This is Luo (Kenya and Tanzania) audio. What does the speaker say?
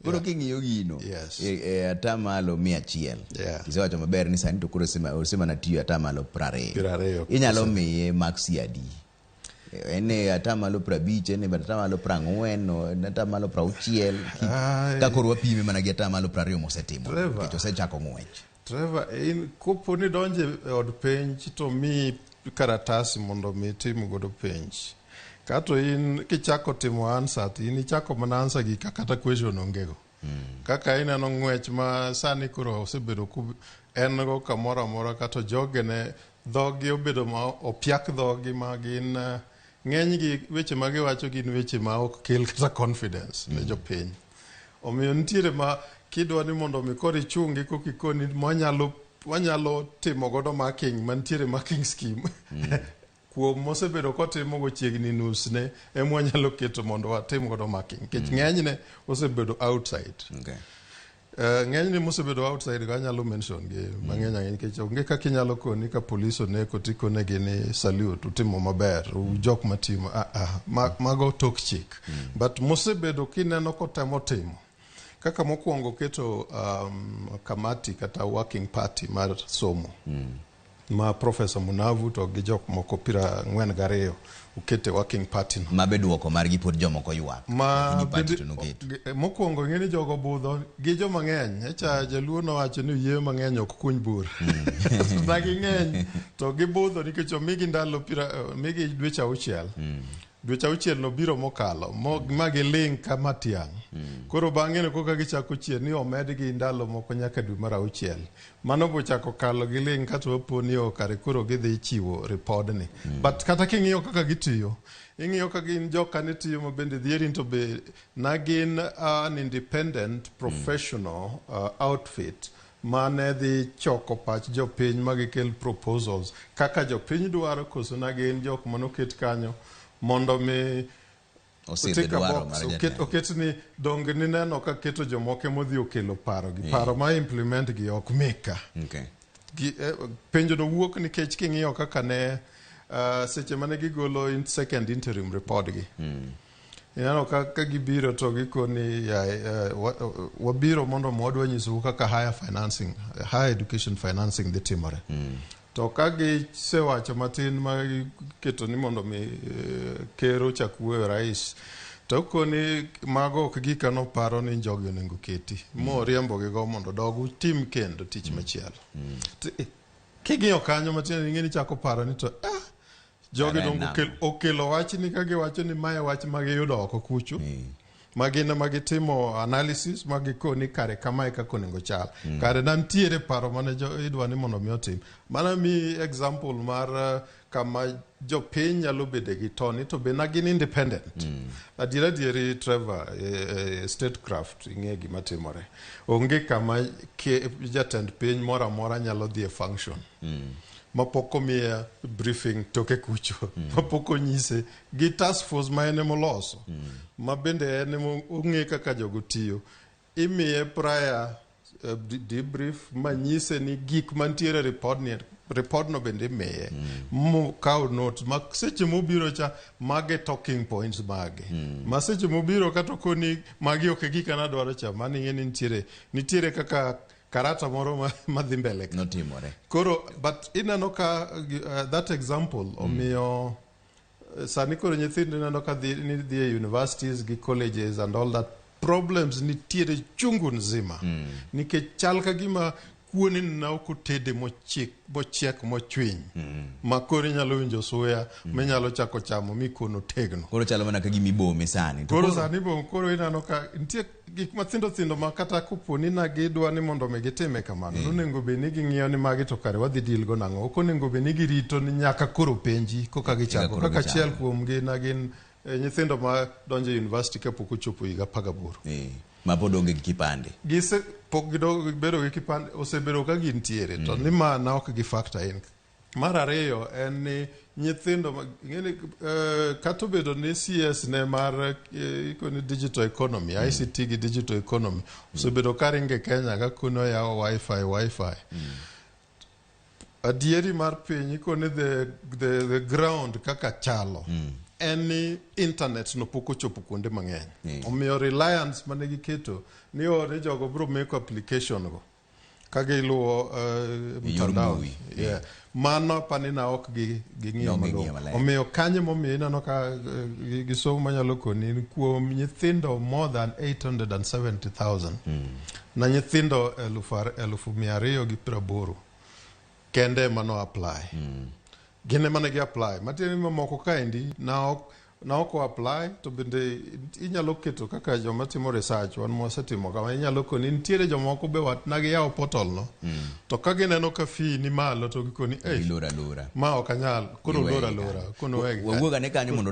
Koro king'iyo gino e atamalo 100, isewacho maber ni sani to koro osemana tiyo atamalo 20. 20. Inyalo miye maksi adi? En e atamalo 50, en e atamalo 40, en atamalo 60? Ka koro wapime mana gi atamalo 20 mosetimo, Trevor. nikech osechako ng'wech. Trevor, in kopo ni donje e od penj to mi karatasi mondo mi itim godo penj. Kato in kichako timo answer to in ichako mana answer gi ka kata question onge go. Kaka ineno ng'wech ma sani koro osebedo ku en go kamoro amora kato jogene dhogi obedo ma opiak dhogi ma gin ng'enygi weche ma giwacho gin weche ma ok kel kata confidence ne jopiny. Omiyo nitiere ma kidwa ni mondo mi koro ichungi koka ikoni wanyalo timo godo marking mantiere marking scheme kuom mosebedo kotimo go chiegni nus ne ema wanyalo keto mondo watim godo marking nikech ng'enyne osebedo outside. Ng'enyne mosebedo outside go anyalo mention gi mang'eny ahinya nikech onge kaka inyalo koni ka polis oneko tikonegi ni salute, utimo maber, u jok matimo mago tok chik. But mosebedo kineno kotemo timo kaka mokwongo keto kamati kata working party mar somo ma Professor Munavu to gi jok moko 42 okete working party no. Ma be duoko margi pod jomoko ywak. Ma Lakini party bende to noketo. Mokwongo ing'e ni jogo budho gi joma ng'eny. Echa jaluo nowacho ni oyieyo mang'eny ok kuny bur. Na ging'eny to gibudho nikech omigi ndalo omigi dweche 6. Dweche 6 no biro mokalo ma giling' kama tiang'. Koro bang'e no koka gichako chier ni omedgi ndalo moko nyaka dwe mar 6. Mano bochako kalo giling' kato wapo ni o kare koro gidhi chiwo ripodni. But kata king'iyo kaka gitiyo, ing'iyo ka gin joka ne tiyo ma bende dhieri to be na gin an independent professional outfit mane dhi choko pach jopiny ma gikel proposals kaka jopiny dwaro, koso na gin jok manoket kanyo mondo mi Osidh tick a dwaro box, mar jatelo. Oket ni dong nineno ka keto jomoko emodhi okelo paro gi paro ma implement gi ok meka. Gi, penjo no wuok nikech king'iyo kaka ne seche mane gigolo second interim report gi. Ineno ka gibiro to gikoni ya, wabiro mondo wadwa nyisou kaka higher education financing dhi timore. To ka gisewacho matin ma giketo ni mondo mi ker ochak wuoyo rais, to koni mago ok gika noparo ni jogi onego keti. Moriembo gigo mondo dog utim kendo tich machielo. King'iyo kanyo matin ing'e ni chako paro ni to jogi Kare dongo nang'o? Okelo wach ni ka giwacho ni mae wach ma giyudo oko kucho. Ma gin ema gitimo analysis ma gikoni kare kamae kaka onego chal. Kare na nitiere paro mane idwa ni mondo mi otim. Mana mi example mar kama jopiny nyalo bede gi toni to be na gin independent. Adiera adieri Trevor, statecraft ing'e gima timore. Onge kama jatend piny moro amora nyalo dhi e function. Mapok omiye briefing toke kucho. Mapok onyise gi task force ma en emoloso. Ma bende en ema ong'e kaka jogo tiyo. Imiye prior debrief manyise ni gik mantiere report ni, report no bende imiye. Mokaw notes ma seche mobiro cha mage talking points mage. Ma seche mobiro kata okoni magi ok e gik anadwaro cha, mano ing'e ni nitiere kaka karata moro ma dhi mbele ka. Notimore. Koro, but ineno ka that example omiyo sani koro nyithindo ineno ka dhi, ni dhi e universities gi colleges and all that problems nitiere chungu nzima. Nikech chal ka gima kuon na ok otede mochiek mochwiny. Ma koro inyalo winjo suya minyalo chako chamo mi kuon otegno. Koro chalo mana ka gima ibome sani. To Koro sani bom, koro ineno ka nitie gik mathindo thindo ma kata kopo ni na gidwa ni mondo mi gitime kamano, nonego bed ni ging'iyo ni magi to kare wadhi deal go nang'o. Ok onego bed ni girito ni nyaka koro penji koka gichako. Koro Kaka gichako. achiel kuom gi na gin nyithindo ma donjo e university kapok ochopo higa 18. Ma pod onge gi kipande. Gise pok gibedo gi kipande, osebedo ka gintiere, to ni ma na ok gi factor in. Mar ariyo en ni nyithindo ma, ing'eni, kata obedo ni CS ne mar, ikoni digital economy, ICT gi digital economy, osebedo ka ringe Kenya ka kono yawo wifi, wifi. Adieri mar piny ikoni the ground kaka chalo. En ni internet no pok ochopo kuonde mang'eny. Yeah. Omiyo reliance mane giketo ni ni jogo biro meko application go ka giluwo yor mtandao. mbui. Yeah. Mano apani na ok ging'iyo Ne ok ging'iyo malong'o. maler. Omiyo kanyo momiyo ineno ka gi somo manyalo koni ni kuom nyithindo more than 870,000 na nyithindo 280,000 kende ema no apply. Gin ema ne gi apply. Matiende ni mamoko kaendi na ok o apply. To bende inyalo keto kaka joma timo research, wan mwasetimo kama, inyalo koni nitiere jomoko be wat na giyawo portal no to ka gineno ka fee ni malo to gikoni, "Ei, Giloro alora. ma ok anyal." Koro Giwegi loro alora kanyo. kono wegi. Wawuog ane kanyo mondo